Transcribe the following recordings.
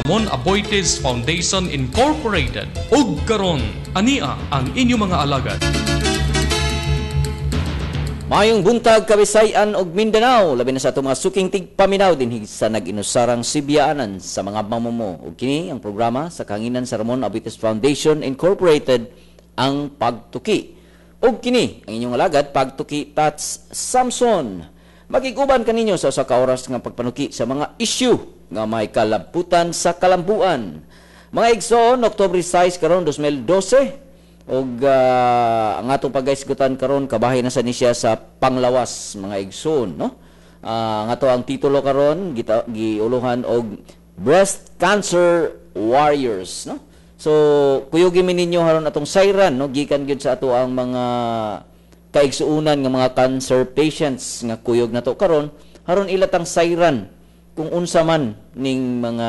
Ramon Aboitiz Foundation Incorporated. Ug karon, ania ang inyong mga alagad. Maayong buntag, Kabisayan ug Mindanao, labi na sa atong mga suking tigpaminaw dinhi sa nag-inusarang Sibyaanan sa mga mamumo. Ug kini ang programa sa kahanginan sa Ramon Aboitiz Foundation Incorporated, ang Pagtuki. Ug kini ang inyong alagad, Pagtuki Tats Samson. Makig-uban kaninyo sa usa ka oras nga pagpanuki sa mga issue nga may kalabutan sa kalambuan. Mga igsoon, Oktubre 6 karon 2012, ug ang atong paghisgutan karon kabahin na sa ni siya sa panglawas, mga igsoon, no? Ang ato ang titulo karon gita, giuluhan og Breast Cancer Warriors, no? So kuyugi mi ninyo haron atong sayran, no, gikan gyud sa ato ang mga kaigsuonan nga mga cancer patients nga kuyog nato karon, haron ila tang sayran kung unsa man ning mga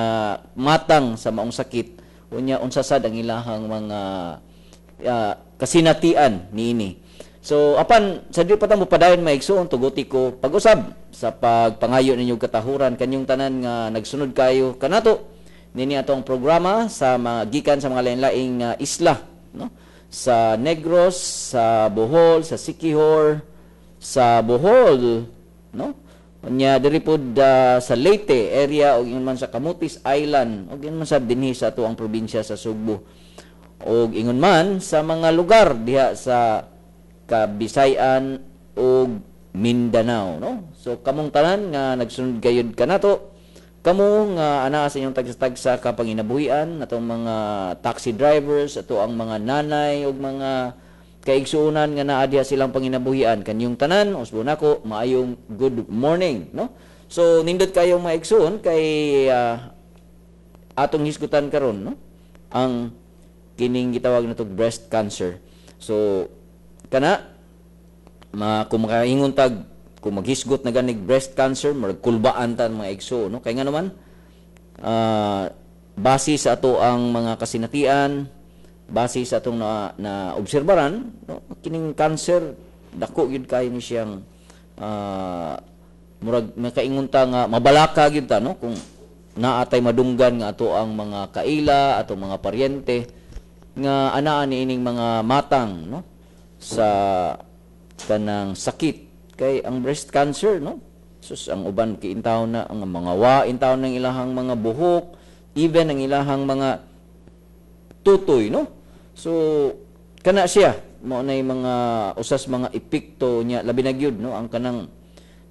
matang sa maong sakit, unya unsa sad ang ilahang mga kasinatian niini. So apan sa di pa ta mopadayon, mga igsoon, tuguti ko pag-usab sa pagpangayo ninyo katahuran kanyong tanan nga nagsunod kayo kanato nini atong programa sa mga gikan sa mga lain-laing isla, no, sa Negros, sa Bohol, sa Siquijor, sa Bohol, no, unya diri pod sa Leyte area ug ingon man sa Camotes Island ug ingon man sa dinhi sa ato ang probinsya sa Sugbo ug ingon man sa mga lugar diha sa Kabisayan ug Mindanao, no? So kamong tanan nga nagsunod gayud kanato, kamo nga anaa sa inyong tagsa-tagsa ka panginabuhian, atong mga taxi drivers, ato ang mga nanay ug mga kaigsuonan nga naa diha silang panginabuhian, kanyong tanan, usbo nako maayong good morning, no? So nindot kayong maigsuon kay atong hisgutan karon, no, ang kining gitawag natong breast cancer. So kana ma kung makaingon tag kung maghisgot na ganig breast cancer, murag kulbaan ta mga igsoon, no? Kay nga naman base sa ato ang mga kasinatian, base sa atong na obserbaran, no, kining cancer dako gyud kayo ni siyang murag makaingon ta nga mabalaka gyud ta, no, kung naatay madunggan nga ato ang mga kaila, atong mga paryente nga anaa ni ining mga matang, no, sa kanang sakit. Kay ang breast cancer, no, sus, ang uban kiintaw na ang mga wa intaw ng ilahang mga buhok, even ang ilahang mga tutoy, no? So kana siya mao nay mga usas mga epekto niya, labi na gyud, no, ang kanang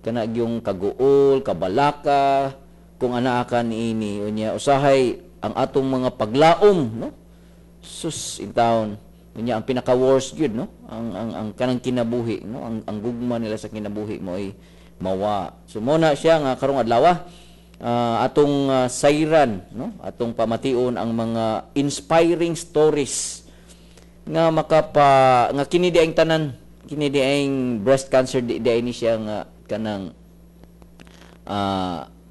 kana gyung kaguol, kabalaka kung anaa ka niini. Unya usahay ang atong mga paglaom, no, sus intawon. Unya ang pinaka worst gyud, no, ang kanang kinabuhi, no, ang gugma nila sa kinabuhi mo ay mawa. So mo na siya nga karong adlaw atong sayran, no, atong pamation ang mga inspiring stories nga makapa nga kini di ang tanan, kini di ang breast cancer di di ni siya nga kanang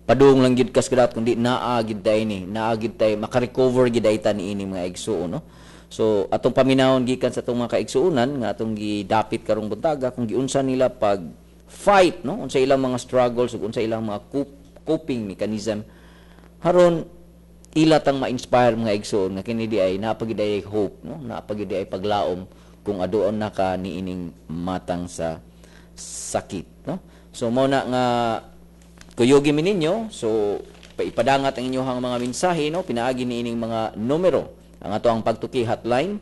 padung lang gyud kas kadat, kundi naa gid tay ni, naa gid tay maka-recover gid ay ta niini, mga igsuon, no? So atong paminawon gikan sa atong mga kaigsuonan nga atong gidapit karong buntaga kung giunsa nila pag fight, no, unsa ilang mga struggles ug unsa ilang mga coping mechanism haron ila tang ma-inspire, mga igsoon, nga kini di ay naa pa gid ay hope, no, naa pa gid ay paglaom kung aduon na ka niining matang sa sakit, no? So mo na nga kuyugi mi ninyo. So paipadangat ang inyong mga mensahe, no, pinaagi niining mga numero. Ang ato ang Pagtuki hotline,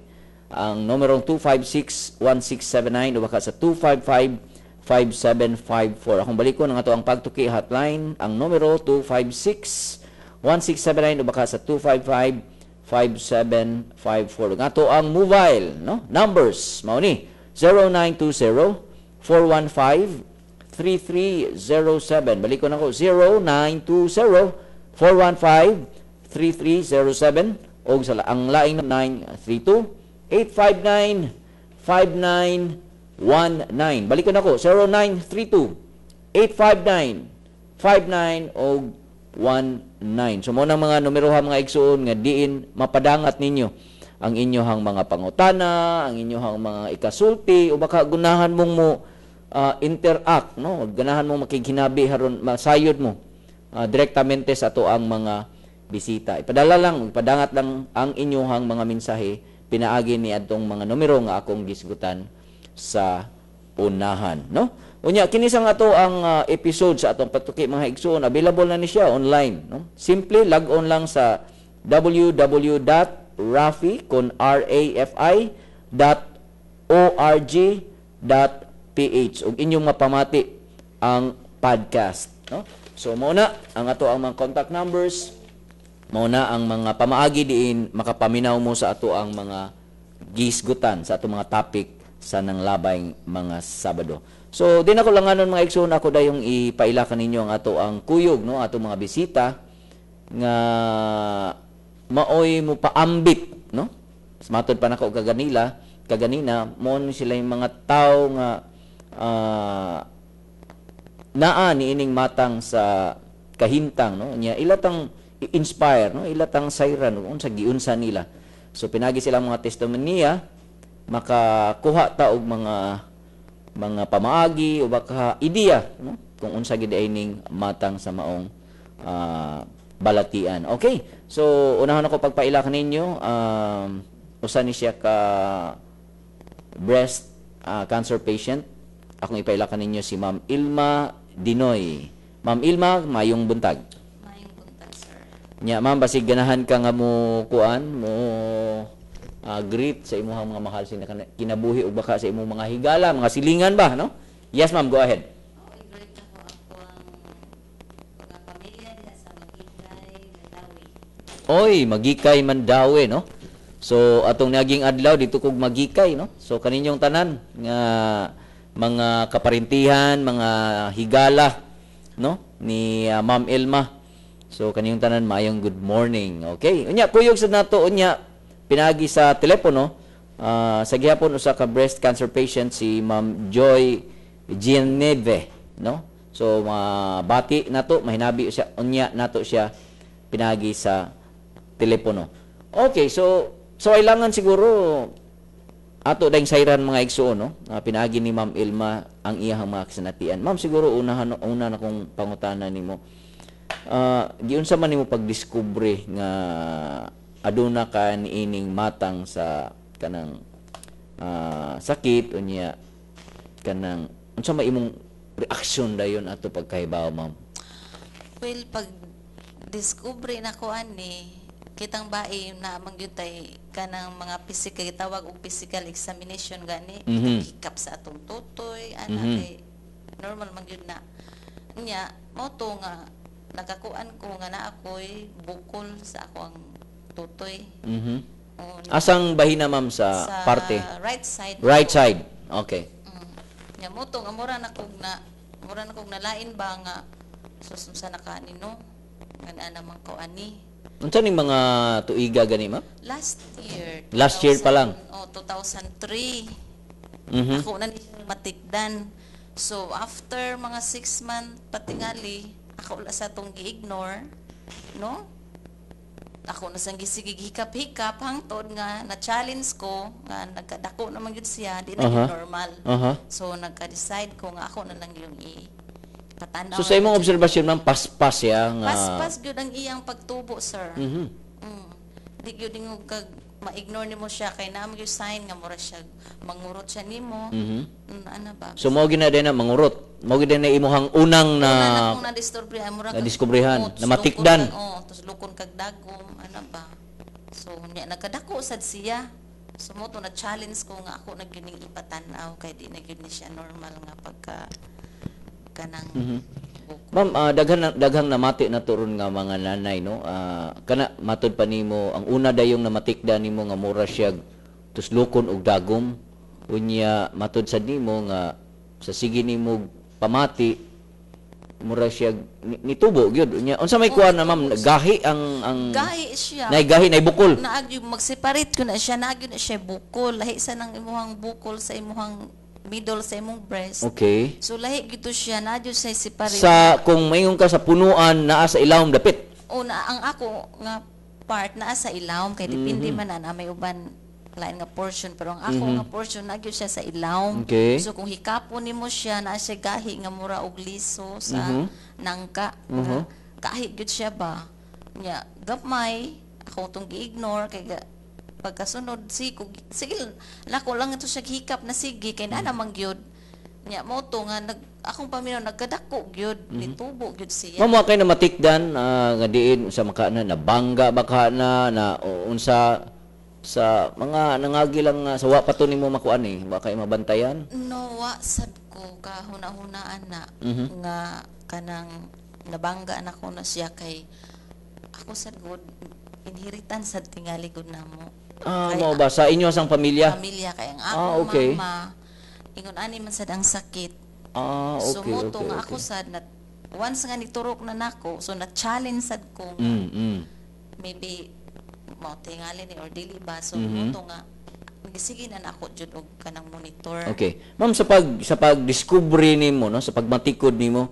ang numerong 256-1679 o baka sa 255-5754. Akong balikon ang ato ang Pagtuki hotline, ang numero 256-1679 o baka sa 255-5754. Ang ato ang mobile, no, numbers mao ni 0920 415 3307. Balikon ako, 0920 415 3307 o sa ang laing 932 859 5919. Balikon ako, 0932 859 59 o 19. So mo nang mga numero ha, mga igsuon, nga diin mapadangat ninyo ang inyohang mga pangutana, ang inyohang mga ikasulti o baka gunahan mong mo interact, no? Ganahan mong makighinabi haron masayod mo direktamente sa ato ang mga bisita. Ipadala lang, ipadangat lang ang inyong mga mensahe pinaagi ni adtong mga numero nga akong gisgutan sa unahan, no? Unya kini sa ato ang episode sa atong Patuki, mga igsoon, available na ni siya online, no? Simple log on lang sa www.rafi kon rafi.org.ph ug inyong mapamati ang podcast, no? So mao na ang ato ang mga contact numbers, mao na ang mga pamaagi diin makapaminaw mo sa ato ang mga gisgutan sa ato mga topic sa nanglabay mga Sabado. So di na ko langanon, mga igsoon, ako dayong ipaila kaninyo ang ato ang kuyog, no, ato mga bisita nga maoy mo paambit, no? Matod pa nako kaganina, mo ni sila yung mga tao nga naa niining matang sa kahimtang, no? Nya ilatang i-inspire, no, ilatang sayran ug unsa giunsa nila. So pinagi sila mga testimonya, makakuha ta og mga pamaagi o baka ideya, no, kung unsa gid ay ning matang sa maong balatian. Okay, so unahon ako pagpaila kaninyo usa ni siya ka breast cancer patient. Akong ipaila kaninyo si Ma'am Ilma Dinoy. Ma'am Ilma, mayong buntag. Maayong buntag, sir. Nya ma'am, basig ganahan ka nga mo kuan mo greet sa imong mga mahal sa kinabuhi ug baka sa imong mga higala, mga silingan ba, no? Yes ma'am, go ahead. Ako, i-greet ako ako ang mga pamilya diha sa Magikay, Mandaue. Oy, Magikay, Mandaue, no? So atong naging adlaw dito kog Magikay, no? So kaninyong tanan nga mga kaparintihan, mga higala, no, ni Ma'am Elma. So kaninyong tanan, maayong good morning. Okay. Unya kuyog sad nato unya pinagi sa telepono sa gihapon usa ka breast cancer patient, si Ma'am Joy Geneve, no? So mabati nato, mahinabi siya unya nato siya pinagi sa telepono. Okay, so kailangan siguro ato dayong sayran, mga igsuon, no? Pinaagi ni Ma'am Ilma ang iyang mga kasinatian. Ma'am, siguro unahan una na kong pangutana nimo. Giunsa man nimo pagdiskubre nga aduna ka niining matang sa kanang sakit? Unya kanang unsa may imong reaksyon dayon ato pagkahibaw, ma'am? Well, pag discovery na ko ani, kitang bae na man gyud tay kanang mga physical, gitawag og physical examination gani, hikap sa atong tutoy ana, kay normal man gyud na. Nya mo to nga nakakuan ko nga naa ako'y bukol sa ako ang tutoy. O, Asang bahina, ma'am, sa sa parte? Right side. Right side. Okay. Nya mo to nga mura na kog nalain ba nga sus, unsa na ka ani, no, nga naa naman ko ani. Unsa ning mga tuiga gani, ma'am? Last year. Last year pa lang? Oh, 2003. Ako na ni siya matikdan. So after mga 6 months patingali, ako la sa atong gi-ignore, no? Ako na sang gisigig hikap-hikap hangtod nga na-challenge ko nga nagkadako naman gyud siya, di na gyud normal. So nagka-decide ko nga ako na lang yung i patanaw. So sa imong obserbasyon, ma'am, paspas siya nga? Paspas gyud ang iyang pagtubo, sir. Di gyud ingon kag ma-ignore nimo siya kay naa man gyud sign nga mura siya mangurot siya nimo. Ana ba? So mao gina din na mangurot. Mao gid na imuhang unang na Una na kung na-disturb mura kag- na-diskubrihan, oh, na matikdan. Oh, tus lukon kag dagom, ana ba? So nya nagkadako sad siya. So mo to na challenge ko nga ako na gyud ning ipatan-aw kay di na gyud ni siya normal nga pagka kanang bukol. Ma'am, daghang namati na turon nga mga nanay, no? Kana matud pa nimo ang una dayong namatikda nimo nga mura siya tuslokon og dagom. Unya matud sad nimo nga sa sige nimo pamati mura siya nitubo gyud. Unya unsa may kuan na, ma'am, gahi ang Gahi siya. Nay gahi, nay bukol? Naag yung mag-separate ko na siya, naag yun na siya bukol. Lahi sa nang imuhang bukol sa imuhang middle sa imong breast. So lahi gito siya, na jud siya separate. Sa kung maingon ka sa punuan, naa sa ilawom dapit. Una ang ako nga part naa sa ilawom kay depende man na may uban lain nga portion, pero ang ako nga portion na gyud siya sa ilawom. So kung hikapon nimo siya, naa siya gahi nga mura og liso sa nangka. Nga gahi gyud siya ba. Nya gamay ako tong gi-ignore kay pagkasunod si sige nako lang ito siya hikap na sige kay naa namang gyud. Nya mo to nga nag akong paminaw nagkadako gyud, nitubo gyud siya. Mao kay na matikdan nga diin sa maka na nabangga baka na na o unsa sa mga nangagi lang nga sa wa pa to nimo makuan eh, wa kay mabantayan? No, wa sad ko kahuna-hunaan na nga kanang nabangga na ko na siya kay ako sad good inheritance sad tingali gud namo. Ah, Kay mao ba sa inyo sang pamilya? Pamilya kay ang akong mama ingon ani man sad ang sakit. So mo to nga ako sad na once nga niturok na nako, so na challenge sad ko nga maybe mao tingali ni or dili ba, so mo to nga sige na nako jud og kanang monitor. Okay. Ma'am, sa pag discovery nimo, no, sa pagmatikod nimo,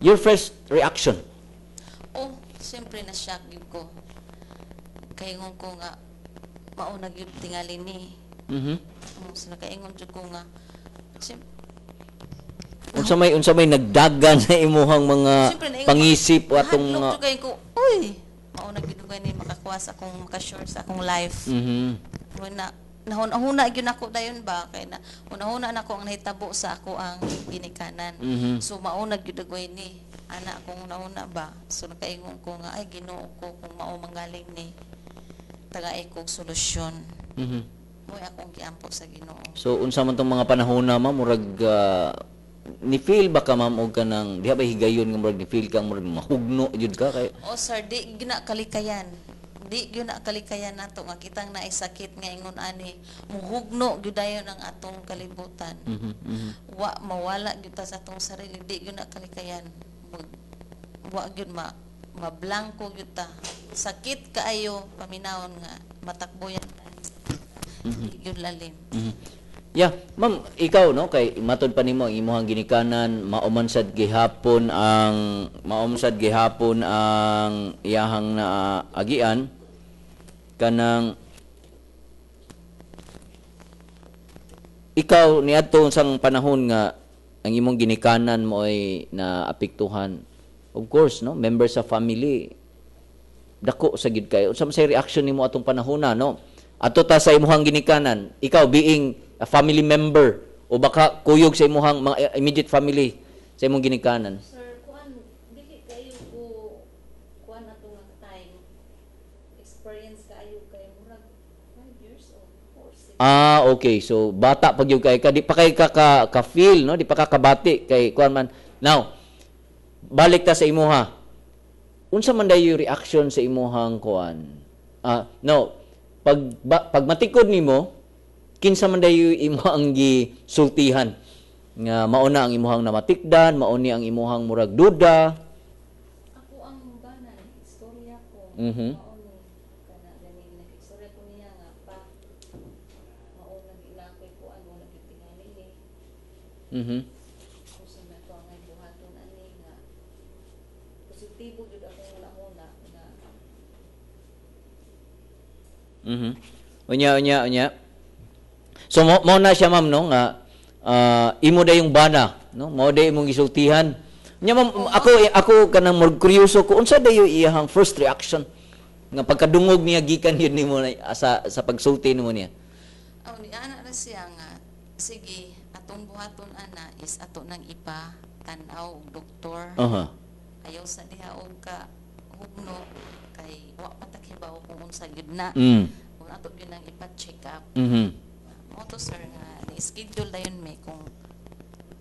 your first reaction? Oh, siyempre na shock gyud ko. Kay ingon ko nga mao na gyud tingali ni. Oh, so nakaingon jud ko nga Unsa may nagdagan sa imuhang mga siyempre naingon pangisip o atong nahadlok mga jud kayo ko, uy, mao na gyud ni makakuha sa akong makasure sa akong life. Wala nahuna-huna gyud nako dayon ba kay na hunahuna nako ang nahitabo sa ako ang ginikanan. So mao na gyud agoy ni ana akong hunahuna ba. So nakaingon ko nga, ay, Ginoo ko, kung mao manggaling ni, tagay kog solusyon. Mo'y akong giampo sa Ginoo. So unsa man tong mga panahon na, ma'am, murag ni feel ba ka, ma'am, og kanang diha ba higayon nga murag ni feel kang murag mahugno jud ka kay O sir, di gyud na kalikayan. Di gyud na kalikayan nato nga kitang naay sakit nga ingon ani muhugno gyud dayon ang atong kalibutan. Mhm, Wa mawala gyud ta sa atong sarili, di gyud na kalikayan. Wa gyud ma mablangko gyud ta. Sakit kaayo paminawon nga matakboyan ta. Di gyud lalim. Yeah, ma'am, ikaw, no, kay matod pa nimo ang imuhang ginikanan mao man sad gihapon ang iyahang na agian kanang ikaw niadto sang panahon nga ang imong ginikanan mo ay naapektuhan. Of course, no, member sa family, dako sa gid kayo. Unsa man say reaction nimo atong panahon na, no, ato ta sa imuhang ginikanan, ikaw being a family member o baka kuyog sa imuhang mga immediate family sa imong ginikanan? Sir, kuan dili kayo ko kuan ato nga time experience kaayo kay murag 5 years old or 6. Ah, okay. So bata pag gyud kay ka, di pa kay ka feel, no, di pa ka kabati kay kuan man. Now, balik ta sa imuha. Unsa man dayo reaction sa imuhang kuan? Ah, no. Pag matikod nimo, kinsa man dayo imo ang gisultihan nga mao na ang imuhang namatikdan, mao ni ang imuhang murag duda? Ako ang bana, istorya ko. Mao ni kana ganing nag-istorya ko niya nga pa mao na ginakoy ko ano na gyud tingali ni. Kung sa may pangay buhaton ani nga positibo jud akong una-una nga Unya, unya, unya. So mo na siya, ma'am, no, nga imo dayong bana, no? Mao day imong gisultihan. Nya ma'am, ako kanang murag kuryoso ko unsa dayo iyahang first reaction nga pagkadungog niya gikan yun nimo na, sa pagsulti nimo niya. Aw, ni ana na siya nga sige, atong buhaton ana is ato nang ipa tan-aw og doktor. Ayaw sa diha og ka hugno kay wa pa ta kibaw kung unsa gyud na. Kung ato gyud nang ipa-check up. Mo to, sir, nga ni-schedule dayon mi kung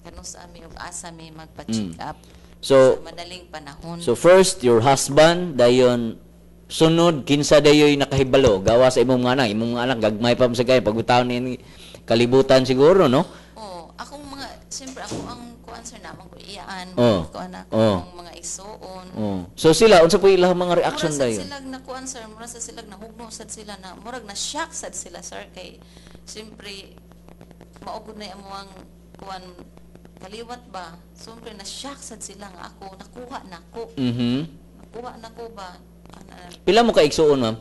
kano sa ami ug asa mi magpa-check up So sa madaling panahon. So first your husband, dayon sunod kinsa dayoy nakahibalo gawa sa imong mga anak? Imong mga anak gagmay pa mo sa kay pagbutaon ni kalibutan siguro, no? Oh, akong mga siyempre ako ang kuan, sir, naman ko iyaan, kuan ako ang mga igsuon. Oh. So sila, unsa po ilang mga reaction Mura sad dayon? Sila na kuan, sir, mura sad sila nahugno sad sila na murag na shock sad sila, sir, kay siyempre mao gud na amo ang kuan kaliwat ba. Siyempre na shock sad sila nga ako nakuha nako. Nakuha nako ba ana. Pila mo ka igsuon, ma'am?